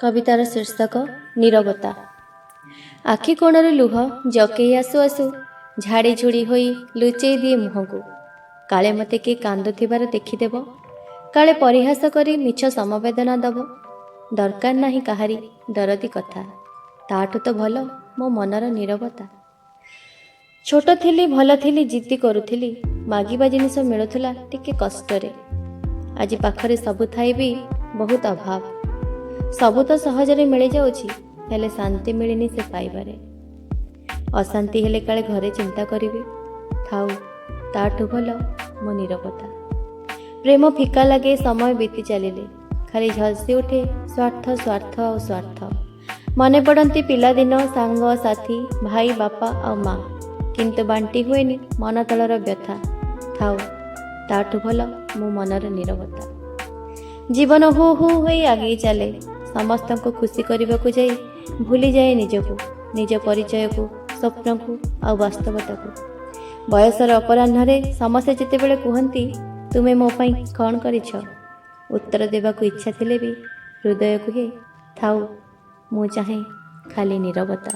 କବିତାର ଶୀର୍ଷକ ନୀରବତା। ଆଖି କୋଣରୁ ଲୁହ ଜକେଇ ଆସୁ ଆସୁ ଝାଡ଼ି ଝୁଡ଼ି ହୋଇ ଲୁଚେଇ ଦିଏ ମୁହଁକୁ। କାଳେ ମୋତେ କିଏ କାନ୍ଦୁଥିବାର ଦେଖିଦେବ, କାଳେ ପରିହାସ କରି ମିଛ ସମବେଦନା ଦବ। ଦରକାର ନାହିଁ କାହାରି ଦରଦି କଥା, ତାଠୁ ତ ଭଲ ମୋ ମନର ନୀରବତା। ଛୋଟ ଥିଲି, ଭଲ ଥିଲି, ଜିଦ୍ଦି କରୁଥିଲି, ମାଗିବା ଜିନିଷ ମିଳୁଥିଲା ଟିକେ କଷ୍ଟରେ। ଆଜି ପାଖରେ ସବୁ ଥାଇ ବି ବହୁତ ଅଭାବ। ସବୁ ତ ସହଜରେ ମିଳିଯାଉଛି, ହେଲେ ଶାନ୍ତି ମିଳିନି ସେ ପାଇବାରେ। ଅଶାନ୍ତି ହେଲେ କାଳେ ଘରେ ଚିନ୍ତା କରିବେ। ଥାଉ, ତାଠୁ ଭଲ ମୋ ନୀରବତା। ପ୍ରେମ ଫିକା ଲାଗେ ସମୟ ବିତି ଚାଲିଲେ। ଖାଲି ଝଲସି ଉଠେ ସ୍ୱାର୍ଥ, ସ୍ୱାର୍ଥ ଆଉ ସ୍ୱାର୍ଥ। ମନେ ପଡ଼ନ୍ତି ପିଲାଦିନ, ସାଙ୍ଗ ସାଥୀ, ଭାଇ, ବାପା ଆଉ ମା। କିନ୍ତୁ ବାଣ୍ଟି ହୁଏନି ମନ ତଳର ବ୍ୟଥା। ଥାଉ, ତାଠୁ ଭଲ ମୋ ମନର ନୀରବତା। ଜୀବନ ହୁ ହୁ ହୋଇ ଆଗେଇ ଚାଲେ। ସମସ୍ତଙ୍କୁ ଖୁସି କରିବାକୁ ଯାଇ ଭୁଲିଯାଏ ନିଜକୁ, ନିଜ ପରିଚୟକୁ, ସ୍ୱପ୍ନକୁ ଆଉ ବାସ୍ତବତାକୁ। ବୟସର ଅପରାହ୍ନରେ ସମସ୍ତେ ଯେତେବେଳେ କୁହନ୍ତି, "ତୁମେ ମୋ ପାଇଁ କ'ଣ କରିଛ?" ଉତ୍ତର ଦେବାକୁ ଇଚ୍ଛା ଥିଲେ ବି ହୃଦୟ କୁହେ, ଥାଉ, ମୁଁ ଚାହେଁ ଖାଲି ନୀରବତା।